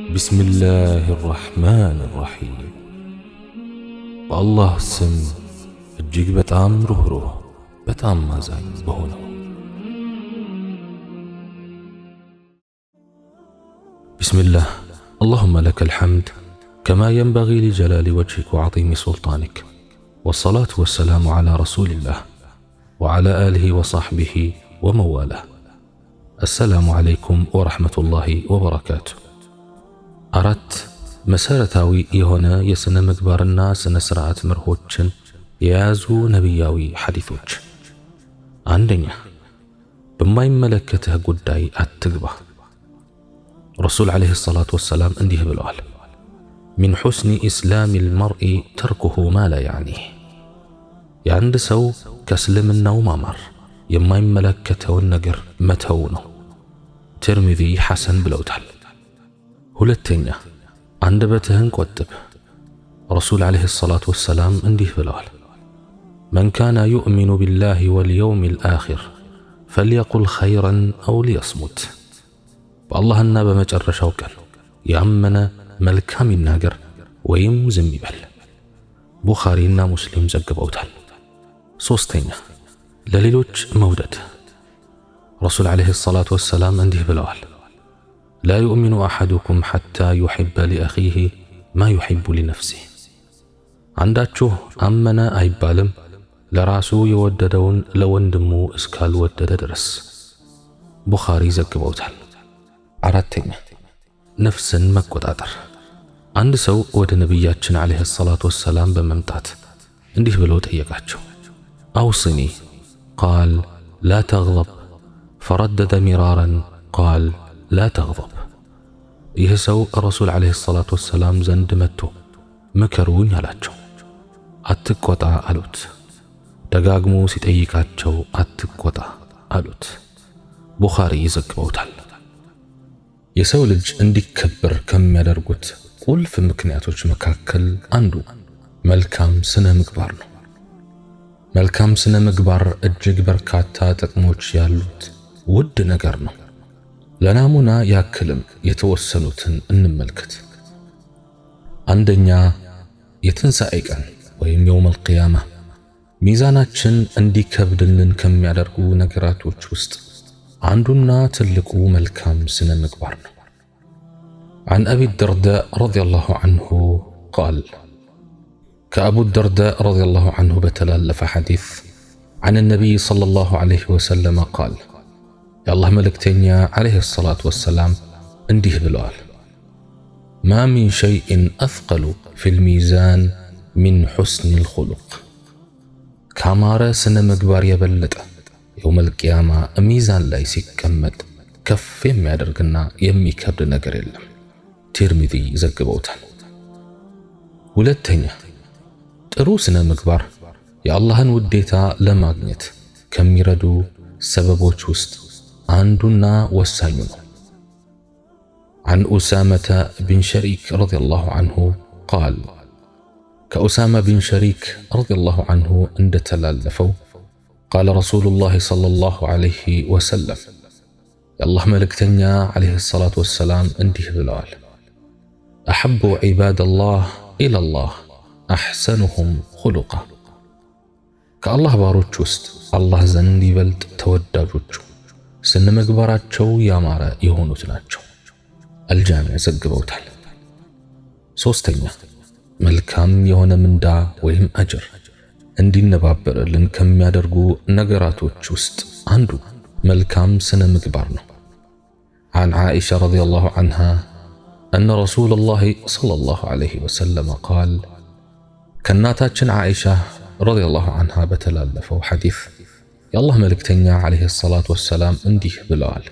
بسم الله الرحمن الرحيم። በአላህ ስም እጅግ በጣም ሩህሩህ በጣም አዛኝ በሆነው። بسم الله اللهم لك الحمد كما ينبغي لجلال وجهك وعظيم سلطانك، والصلاة والسلام على رسول الله وعلى آله وصحبه ومواله. السلام عليكم ورحمة الله وبركاته። አራት መሰረታዊ የሆነ የሥነ ምግባርና ሥነ ሥርዓት መርሆችን የያዙ ነቢያዊ ሐዲቶች። አንደኛ፣ በማይመለከትህ ጉዳይ አትግባ። ረሱል عليه الصلاة والسلام እንዲህ ብለዋል፣ من حسن إسلام المرء تركه ما لا يعنيه። የአንድ ሰው ከእስልምናው ማማር የማይመለከተውን ነገር መተው ነው። ትርሚዚ ሐሰን ብለውታል። ሁለተኛ፣ አንደበትህን ቆጥብ። ረሱል عليه الصلاة والسلام እንዲህ ብለዋል፣ من كان يؤمن بالله واليوم الآخر فليقل خيرا أو ليصمت። በአላህና በመጨረሻው ቀን ያመነ መልካም ይናገር ወይም ዝም ይበል። ቡኻሪና ሙስሊም ዘግበውታል። ሦስተኛ፣ ለሌሎች መውደድ። ረሱል عليه الصلاة والسلام እንዲህ ብለዋል፣ لا يؤمن أحدكم حتى يحب لأخيه ما يحب لنفسه። አንዳችሁ አመነ አይባልም ለራሱ የወደደውን ለወንድሙ እስካልወደደ ድረስ። ቡኻሪ ዘግበውታል። አራተኛ፣ ነፍስን መቆጣጠር። አንድ ሰው ወደ ነቢያችን عليه الصلاة والسلام በመምጣት እንዲህ ብሎ ጠየቃቸው፣ أوصني قال لا تغضب فردد مرارا قال لا تغضب። ይህ ሰው ረሱል عليه الصلاة والسلام ዘንድ መጥቶ ምከሩኝ አላቸው። አትቆጣ አሉት። ደጋግሞ ሲጠይቃቸው አትቆጣ አሉት። ቡኻሪ ይዘግበውታል። የሰው ልጅ እንዲከበር ከሚያደርጉት ቁልፍ ምክንያቶች መካከል አንዱ መልካም ስነ ምግባር ነው። መልካም ስነ ምግባር እጅግ በርካታ ጥቅሞች ያሉት ውድ ነገር ነው። ለናሙና ያክልም የተወሰኑትን እንመልከት። አንደኛ፣ የትንሣኤ ቀን ወይም የውመል ቂያማ ሚዛናችን እንዲከብድልን ከሚያደርጉ ነገራቶች ውስጥ አንዱና ትልቁ መልካም ስነ ምግባር ነው። عن أبي الدرداء رضي الله عنه قال፣ ከአቡ ደርዳእ رضي الله عنه በተላለፈ ሐዲስ عن النبي صلى الله عليه وسلم قال፣ የአላህ መልእክተኛ عليه الصلاة والسلام እንዲህ ብለዋል፣ ما من شيء أثقل في الميزان من حسن الخلق። ካማረ ስነ ምግባር የበለጠ يوم القيامة ሚዛን ላይ ሲቀመጥ ከፍ የሚያደርግና የሚከብድ ነገር የለም። ቲርሚዚ ዘግበውታል። ሁለተኛ፣ ጥሩ ስነ ምግባር የአላህን ውዴታ ለማግኘት ከሚረዱ ሰበቦች ውስጥ አንዱና ወሳኙ ነው። عن أسامة بن شريك رضي الله عنه قال፣ ከኡሳማ ቢን ሸሪክ رضي الله عنه እንደተላለፈው قال رسول الله صلى الله عليه وسلم፣ የአላህ መልእክተኛ عليه الصلاة والسلام እንዲህ ብለዋል፣ أحب عباد الله إلى الله أحسنهم خلقا። ከአላህ ባሮች ውስጥ አላህ ዘንድ ይበልጥ ተወዳጆቹ ስነ ምግባራቸው ያማረ የሆኑት ናቸው። አልጃሚዕ ዘግበውታል። ሶስተኛ፣ መልካም የሆነ ምንዳ ወይም አጅር እንዲነባበርልን ከሚያደርጉ ነገራቶች ውስጥ አንዱ መልካም ስነ ምግባር ነው። عن عائشة رضي الله عنها أن رسول الله صلى الله عليه وسلم قال፣ ከእናታችን ዓኢሻ رضي الله عنها በተላለፈው ሐዲስ የአላህ መልእክተኛ عليه الصلاة والسلام እንዲህ ብለዋል፣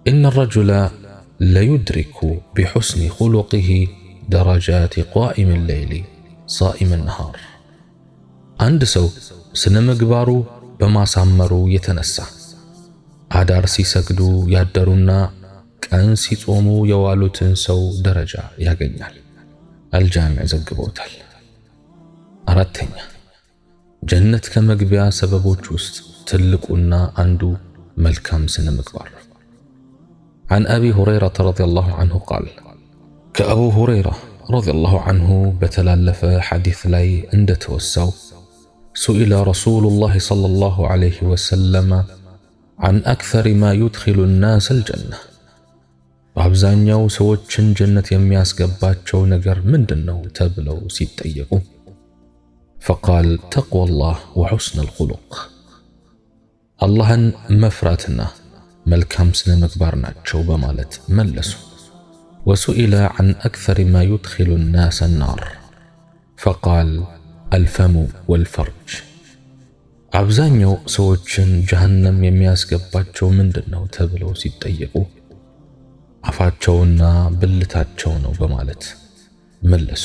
إن الرجل ليدرك بحسن خلقه درجات قائم الليل صائم النهار። አንድ ሰው ስነ ምግባሩ በማሳመሩ የተነሳ አዳር ሲሰግዱ ያደሩና ቀን ሲጾሙ የዋሉትን ሰው ደረጃ ያገኛል። አልጃሚዕ ዘግበውታል። አራተኛ፣ ጀነት ከመግቢያ ሰበቦች ውስጥ ትልቁና አንዱ መልካም ስነ ምግባር ነው። عن أبي هريرة رضي الله عنه قال ከአቡ ሁረይራ رضي الله عنه በተላለፈ ሐዲስ ላይ እንደተወሳው سئل رسول الله صلى الله عليه وسلم عن أكثر ما يدخل الناس الجنة፣ በአብዛኛው ሰዎችን ጀነት የሚያስገባቸው ነገር ምንድን ነው ተብለው ሲጠየቁ፣ فقال تقوى الله وحسن الخلق፣ አላህን መፍራትና መልካም ስነ ምግባር ናቸው በማለት መለሱ። وسئل عن أكثر ما يدخل الناس النار فقال الفم والفرج፣ አብዛኛው ሰዎችን ጀሀነም የሚያስገባቸው ምንድን ነው ተብለው ሲጠየቁ አፋቸውና ብልታቸው ነው በማለት መለሱ።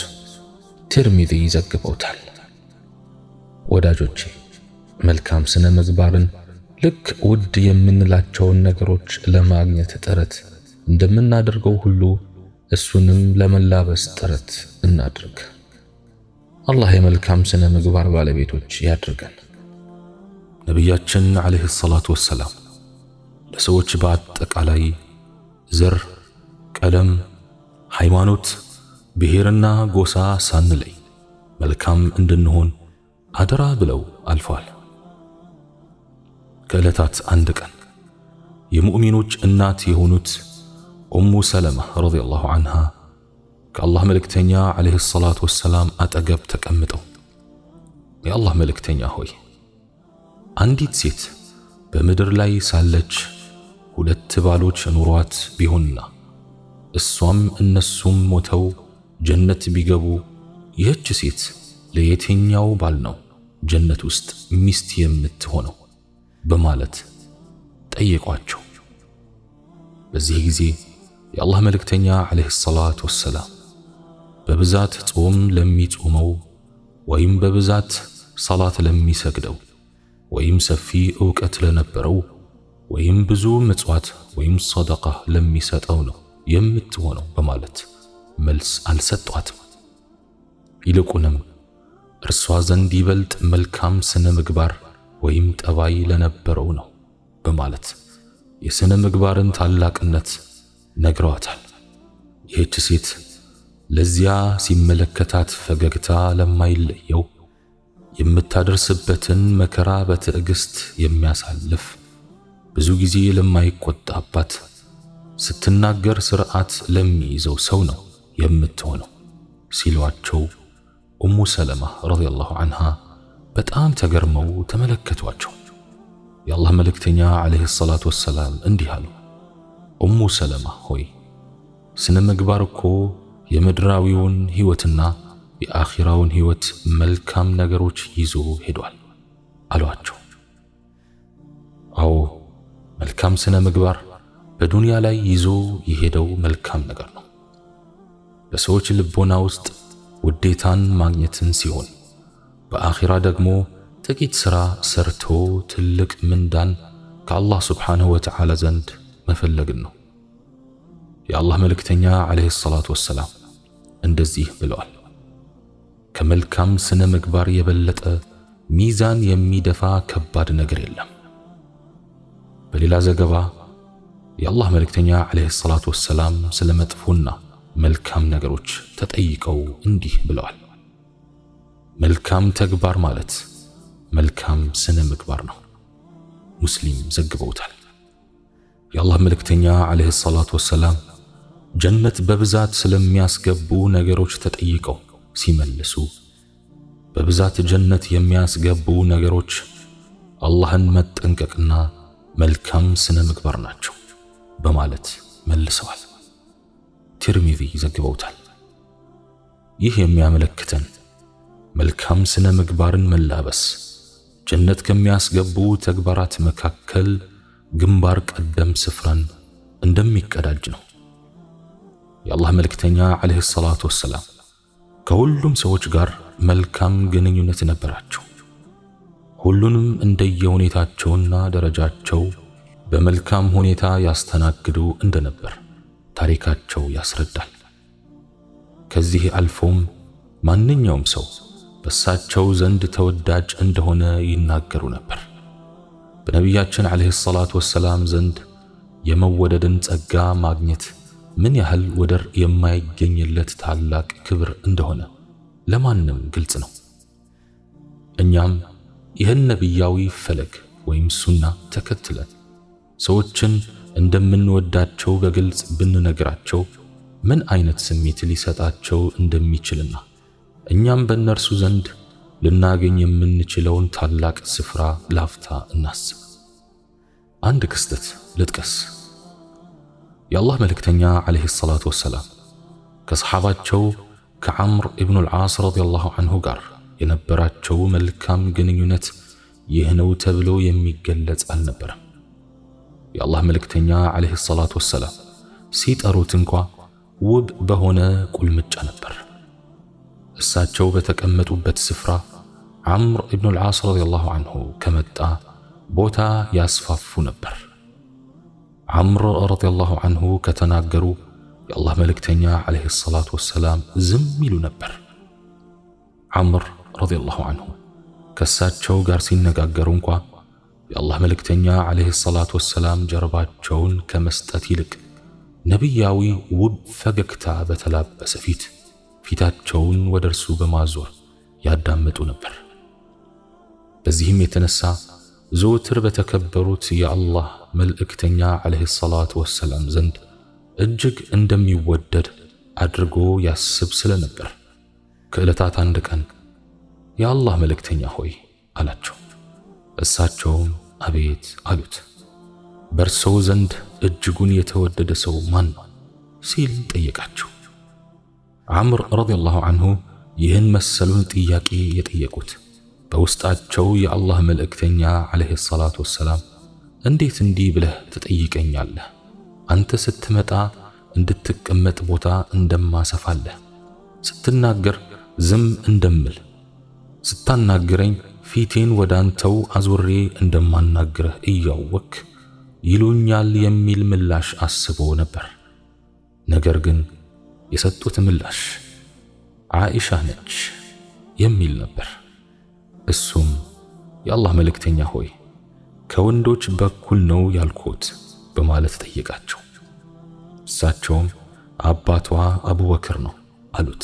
ትርሚዚ ዘግበውታል። ወዳጆቼ፣ መልካም ስነ ምግባርን ልክ ውድ የምንላቸውን ነገሮች ለማግኘት ጥረት እንደምናደርገው ሁሉ እሱንም ለመላበስ ጥረት እናድርግ። አላህ የመልካም ስነ ምግባር ባለቤቶች ያድርገን። ነቢያችን ዓለይሂ ሰላቱ ወሰላም ለሰዎች በአጠቃላይ ዘር፣ ቀለም፣ ሃይማኖት፣ ብሔርና ጎሳ ሳንለይ መልካም እንድንሆን አደራ ብለው አልፈዋል። ከዕለታት አንድ ቀን የሙእሚኖች እናት የሆኑት ኡሙ ሰለማ ረዲየላሁ ዐንሃ ከአላህ መልእክተኛ ዓለይሂ ሰላቱ ወሰላም አጠገብ ተቀምጠው፣ የአላህ መልእክተኛ ሆይ፣ አንዲት ሴት በምድር ላይ ሳለች ሁለት ባሎች ኑሯት ቢሆንና እሷም እነሱም ሞተው ጀነት ቢገቡ ይህች ሴት ለየትኛው ባል ነው ጀነት ውስጥ ሚስት የምትሆነው? በማለት ጠየቋቸው። በዚህ ጊዜ የአላህ መልእክተኛ ዓለይሂ ሰላቱ ወሰላም በብዛት ጾም ለሚጾመው ወይም በብዛት ሰላት ለሚሰግደው ወይም ሰፊ ዕውቀት ለነበረው ወይም ብዙ ምጽዋት ወይም ሰደቃ ለሚሰጠው ነው የምትሆነው በማለት መልስ አልሰጧትም። ይልቁንም እርሷ ዘንድ ይበልጥ መልካም ስነ ምግባር ወይም ጠባይ ለነበረው ነው በማለት የስነ ምግባርን ታላቅነት ነግረዋታል። ይህች ሴት ለዚያ ሲመለከታት ፈገግታ ለማይለየው፣ የምታደርስበትን መከራ በትዕግስት የሚያሳልፍ፣ ብዙ ጊዜ ለማይቆጣባት፣ ስትናገር ስርዓት ለሚይዘው ሰው ነው የምትሆነው ሲሏቸው ኡሙ ሰለማ ረዲየላሁ ዐንሃ በጣም ተገርመው ተመለከቷቸው። የአላህ መልእክተኛ ዓለይሂ ሰላቱ ወሰላም እንዲህ አሉ፣ ኡሙ ሰለማ ሆይ፣ ስነ ምግባር እኮ የምድራዊውን ሕይወትና የአኺራውን ሕይወት መልካም ነገሮች ይዞ ሄዷል አሏቸው። አዎ፣ መልካም ስነ ምግባር በዱንያ ላይ ይዞ የሄደው መልካም ነገር ነው። በሰዎች ልቦና ውስጥ ውዴታን ማግኘትን ሲሆን በአኺራ ደግሞ ጥቂት ሥራ ሰርቶ ትልቅ ምንዳን ከአላህ ስብሓንሁ ወተዓላ ዘንድ መፈለግን ነው። የአላህ መልእክተኛ ዓለይሂ ሰላቱ ወሰላም እንደዚህ ብለዋል። ከመልካም ስነ ምግባር የበለጠ ሚዛን የሚደፋ ከባድ ነገር የለም። በሌላ ዘገባ የአላህ መልእክተኛ ዓለይሂ ሰላቱ ወሰላም ስለ መጥፎና መልካም ነገሮች ተጠይቀው እንዲህ ብለዋል። መልካም ተግባር ማለት መልካም ስነ ምግባር ነው። ሙስሊም ዘግበውታል። የአላህ መልእክተኛ ዓለይሂ ሰላቱ ወሰላም ጀነት በብዛት ስለሚያስገቡ ነገሮች ተጠይቀው ሲመልሱ በብዛት ጀነት የሚያስገቡ ነገሮች አላህን መጠንቀቅና መልካም ስነ ምግባር ናቸው በማለት መልሰዋል። ቲርሚዚ ዘግበውታል። ይህ የሚያመለክተን መልካም ስነ ምግባርን መላበስ ጀነት ከሚያስገቡ ተግባራት መካከል ግንባር ቀደም ስፍራን እንደሚቀዳጅ ነው። የአላህ መልእክተኛ ዓለይሂ ሰላቱ ወሰላም ከሁሉም ሰዎች ጋር መልካም ግንኙነት ነበራቸው። ሁሉንም እንደየሁኔታቸውና ደረጃቸው በመልካም ሁኔታ ያስተናግዱ እንደነበር ታሪካቸው ያስረዳል። ከዚህ አልፎም ማንኛውም ሰው በእሳቸው ዘንድ ተወዳጅ እንደሆነ ይናገሩ ነበር። በነቢያችን ዓለይሂ ሰላቱ ወሰላም ዘንድ የመወደድን ጸጋ ማግኘት ምን ያህል ወደር የማይገኝለት ታላቅ ክብር እንደሆነ ለማንም ግልጽ ነው። እኛም ይህን ነቢያዊ ፈለግ ወይም ሱና ተከትለን ሰዎችን እንደምንወዳቸው በግልጽ ብንነግራቸው ምን አይነት ስሜት ሊሰጣቸው እንደሚችልና እኛም በእነርሱ ዘንድ ልናገኝ የምንችለውን ታላቅ ስፍራ ላፍታ እናስብ። አንድ ክስተት ልጥቀስ። የአላህ መልእክተኛ ዓለይሂ ሰላቱ ወሰላም ከሰሓባቸው ከዓምር ኢብኑል ዓስ ረዲየላሁ ዐንሁ ጋር የነበራቸው መልካም ግንኙነት ይህ ነው ተብሎ የሚገለጽ አልነበረም። የአላህ መልእክተኛ ዓለይሂ ሰላቱ ወሰላም ሲጠሩት እንኳ ውብ በሆነ ቁልምጫ ነበር። እሳቸው በተቀመጡበት ስፍራ ዓምር ኢብኑል ዓስ ረዲየላሁ ዐንሁ ከመጣ ቦታ ያስፋፉ ነበር። ዓምር ረዲየላሁ ዐንሁ ከተናገሩ የአላህ መልእክተኛ ዓለይሂ ሰላቱ ወሰላም ዝም ይሉ ነበር። ዓምር ረዲየላሁ ዐንሁ ከእሳቸው ጋር ሲነጋገሩ እንኳ የአላህ መልእክተኛ ዓለይሂ ሰላቱ ወሰላም ጀርባቸውን ከመስጠት ይልቅ ነቢያዊ ውብ ፈገግታ በተላበሰ ፊታቸውን ወደ እርሱ በማዞር ያዳምጡ ነበር። በዚህም የተነሳ ዘወትር በተከበሩት የአላህ መልእክተኛ ዓለይሂ ሰላቱ ወሰላም ዘንድ እጅግ እንደሚወደድ አድርጎ ያስብ ስለነበር ከዕለታት አንድ ቀን የአላህ መልእክተኛ ሆይ አላቸው። እሳቸውም አቤት አሉት። በእርሰው ዘንድ እጅጉን የተወደደ ሰው ማን ነው ሲል ጠየቃቸው። ዓምር ረዲየላሁ ዐንሁ ይህን መሰሉን ጥያቄ የጠየቁት በውስጣቸው የአላህ መልእክተኛ ዓለይሂ ሰላቱ ወሰላም እንዴት እንዲህ ብለህ ትጠይቀኛለህ? አንተ ስትመጣ እንድትቀመጥ ቦታ እንደማሰፋለህ፣ ስትናገር ዝም እንደምል፣ ስታናግረኝ ፊቴን ወደ አንተው አዙሬ እንደማናግርህ እያወክ ይሉኛል የሚል ምላሽ አስቦ ነበር። ነገር ግን የሰጡት ምላሽ ዓኢሻ ነች የሚል ነበር። እሱም የአላህ መልእክተኛ ሆይ ከወንዶች በኩል ነው ያልኩት በማለት ጠየቃቸው። እሳቸውም አባቷ አቡበክር ነው አሉት።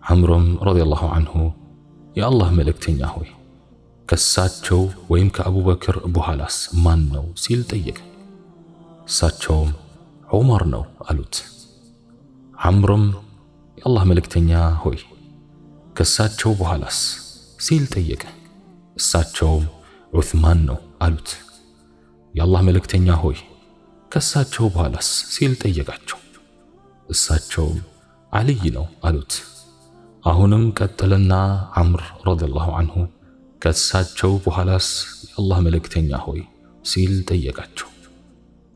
ዐምርም ረዲየላሁ ዐንሁ የአላህ መልእክተኛ ሆይ ከሳቸው ወይም ከአቡበክር በኋላስ ማን ነው ሲል ጠየቀ። እሳቸውም ዑመር ነው አሉት። ዐምርም የአላህ መልእክተኛ ሆይ ከሳቸው በኋላስ ሲል ጠየቀ። እሳቸውም ዑስማን ነው አሉት። የአላህ መልእክተኛ ሆይ ከሳቸው በኋላስ ሲል ጠየቃቸው። እሳቸውም ዓልይ ነው አሉት። አሁንም ቀጠለና ዐምር ረዲየላሁ ዐንሁ ከእሳቸው በኋላስ የአላህ መልእክተኛ ሆይ ሲል ጠየቃቸው።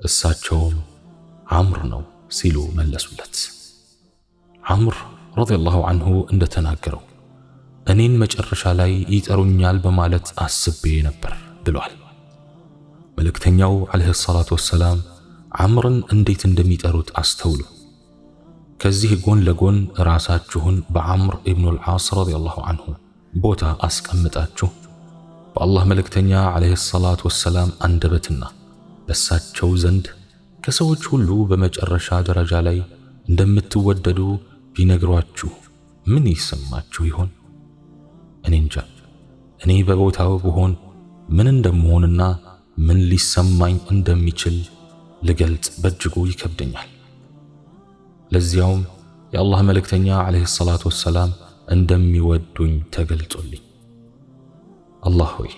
እሳቸውም ዐምር ነው ሲሉ መለሱለት። ዐምር ረዲየላሁ ዐንሁ እንደተናገረው እኔን መጨረሻ ላይ ይጠሩኛል በማለት አስቤ ነበር ብሏል። መልእክተኛው ዓለይሂ ሰላቱ ወሰላም ዐምርን እንዴት እንደሚጠሩት አስተውሉ። ከዚህ ጎን ለጎን ራሳችሁን በዐምር ኢብኑል ዓስ ረዲየላሁ ዐንሁ ቦታ አስቀምጣችሁ በአላህ መልእክተኛ ዓለይሂ ሰላቱ ወሰላም አንደበትና በሳቸው ዘንድ ከሰዎች ሁሉ በመጨረሻ ደረጃ ላይ እንደምትወደዱ ቢነግሯችሁ ምን ይሰማችሁ ይሆን? እኔ እንጃ። እኔ በቦታው ብሆን ምን እንደምሆንና ምን ሊሰማኝ እንደሚችል ልገልጽ በእጅጉ ይከብደኛል። ለዚያውም የአላህ መልእክተኛ ዓለይሂ ሰላቱ ወሰላም እንደሚወዱኝ ተገልጾልኝ። አላህ ሆይ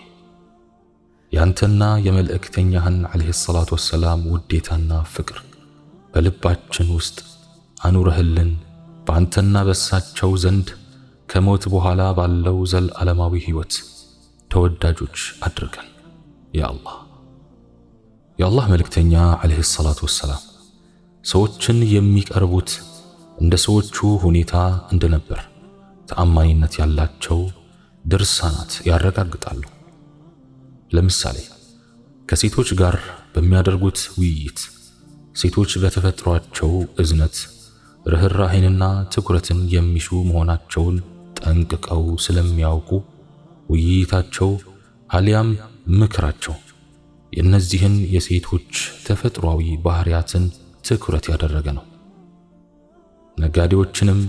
ያንተና የመልእክተኛህን ዓለይሂ ሰላቱ ወሰላም ውዴታና ፍቅር በልባችን ውስጥ አኑረህልን በአንተና በሳቸው ዘንድ ከሞት በኋላ ባለው ዘለዓለማዊ ሕይወት ተወዳጆች አድርገን ያ አላህ። የአላህ መልእክተኛ ዓለይሂ ሰላቱ ወሰላም ሰዎችን የሚቀርቡት እንደ ሰዎቹ ሁኔታ እንደነበር ተአማኒነት ያላቸው ድርሳናት ያረጋግጣሉ። ለምሳሌ ከሴቶች ጋር በሚያደርጉት ውይይት ሴቶች በተፈጥሯቸው እዝነት፣ ርህራሄንና ትኩረትን የሚሹ መሆናቸውን ጠንቅቀው ስለሚያውቁ ውይይታቸው አሊያም ምክራቸው የእነዚህን የሴቶች ተፈጥሯዊ ባህሪያትን ትኩረት ያደረገ ነው። ነጋዴዎችንም፣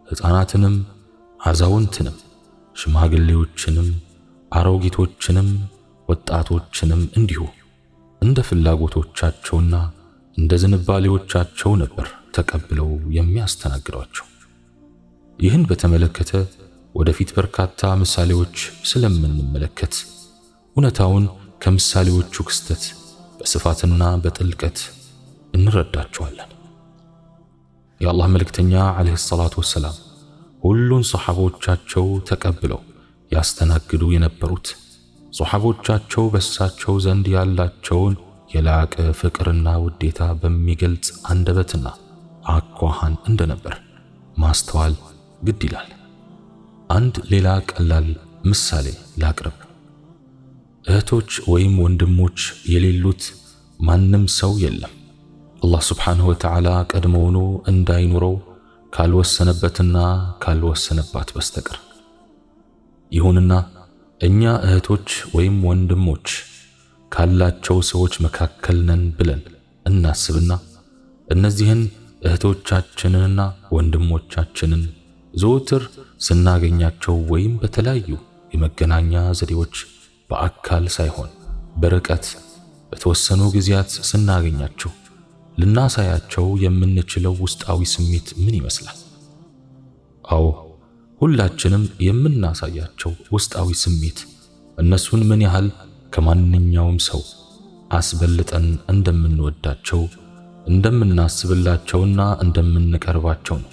ሕፃናትንም፣ አዛውንትንም፣ ሽማግሌዎችንም፣ አሮጊቶችንም፣ ወጣቶችንም እንዲሁ እንደ ፍላጎቶቻቸውና እንደ ዝንባሌዎቻቸው ነበር ተቀብለው የሚያስተናግዷቸው። ይህን በተመለከተ ወደፊት በርካታ ምሳሌዎች ስለምንመለከት እውነታውን ከምሳሌዎቹ ክስተት በስፋትና በጥልቀት እንረዳቸዋለን። የአላህ መልእክተኛ ዓለይሂ ሰላቱ ወሰላም ሁሉን ሰሓቦቻቸው ተቀብለው ያስተናግዱ የነበሩት ሰሓቦቻቸው በሳቸው ዘንድ ያላቸውን የላቀ ፍቅርና ውዴታ በሚገልጽ አንደበትና አኳኋን እንደነበር ማስተዋል ግድ ይላል። አንድ ሌላ ቀላል ምሳሌ ላቅርብ። እህቶች ወይም ወንድሞች የሌሉት ማንም ሰው የለም። አላህ ስብሓንሁ ወተዓላ ቀድሞውኑ እንዳይኖረው ካልወሰነበትና ካልወሰነባት በስተቀር። ይሁንና እኛ እህቶች ወይም ወንድሞች ካላቸው ሰዎች መካከል ነን ብለን እናስብና እነዚህን እህቶቻችንንና ወንድሞቻችንን ዘወትር ስናገኛቸው ወይም በተለያዩ የመገናኛ ዘዴዎች በአካል ሳይሆን በርቀት በተወሰኑ ጊዜያት ስናገኛቸው ልናሳያቸው የምንችለው ውስጣዊ ስሜት ምን ይመስላል? አዎ፣ ሁላችንም የምናሳያቸው ውስጣዊ ስሜት እነሱን ምን ያህል ከማንኛውም ሰው አስበልጠን እንደምንወዳቸው፣ እንደምናስብላቸውና እንደምንቀርባቸው ነው።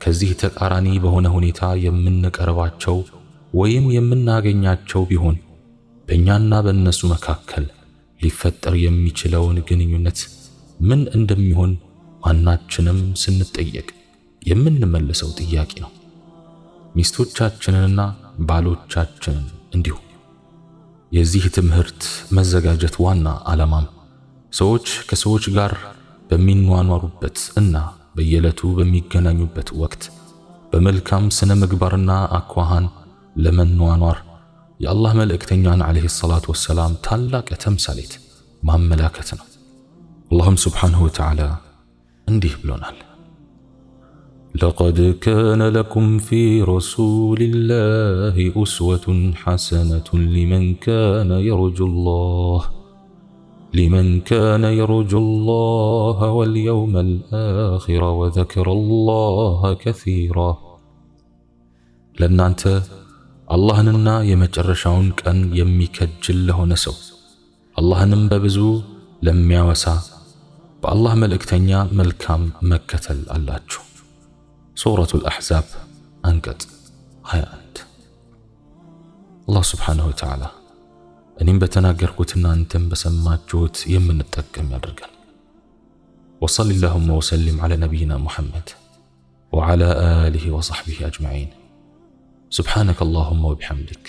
ከዚህ ተቃራኒ በሆነ ሁኔታ የምንቀርባቸው ወይም የምናገኛቸው ቢሆን በእኛና በእነሱ መካከል ሊፈጠር የሚችለውን ግንኙነት ምን እንደሚሆን ማናችንም ስንጠየቅ የምንመልሰው ጥያቄ ነው። ሚስቶቻችንንና ባሎቻችንን እንዲሁ። የዚህ ትምህርት መዘጋጀት ዋና ዓላማም ሰዎች ከሰዎች ጋር በሚኗኗሩበት እና በየዕለቱ በሚገናኙበት ወቅት በመልካም ስነ ምግባርና አኳኋን ለመኗኗር የአላህ መልእክተኛን ዓለይሂ ሰላቱ ወሰላም ታላቅ ተምሳሌት ማመላከት ነው። አላህም ስብሓንሁ ወተዓላ እንዲህ ብሎናል፣ لقد كان لكم في رسول الله أسوة حسنة لمن كان يرجو الله واليوم الآخر وذكر الله كثيرا። ለእናንተ አላህንና የመጨረሻውን ቀን የሚከጅል ለሆነ ሰው፣ አላህንም በብዙ ለሚያወሳ በአላህ መልእክተኛ መልካም መከተል አላችሁ። ሱረቱል አሕዛብ አንቀጽ 21። አላህ ስብሓነሁ ወተዓላ እኔም በተናገርኩትና አንተም በሰማችሁት የምንጠቀም ያደርገን። وصل اللهم وسلم على نبينا محمد وعلى آله وصحبه أجمعين። سبحانك اللهم وبحمدك،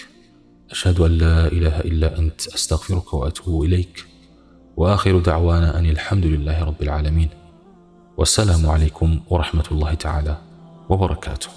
أشهد أن لا إله إلا أنت، أستغفرك وأتوب إليك። وآخر دعوانا أن الحمد لله رب العالمين። والسلام عليكم ورحمة الله تعالى وبركاته።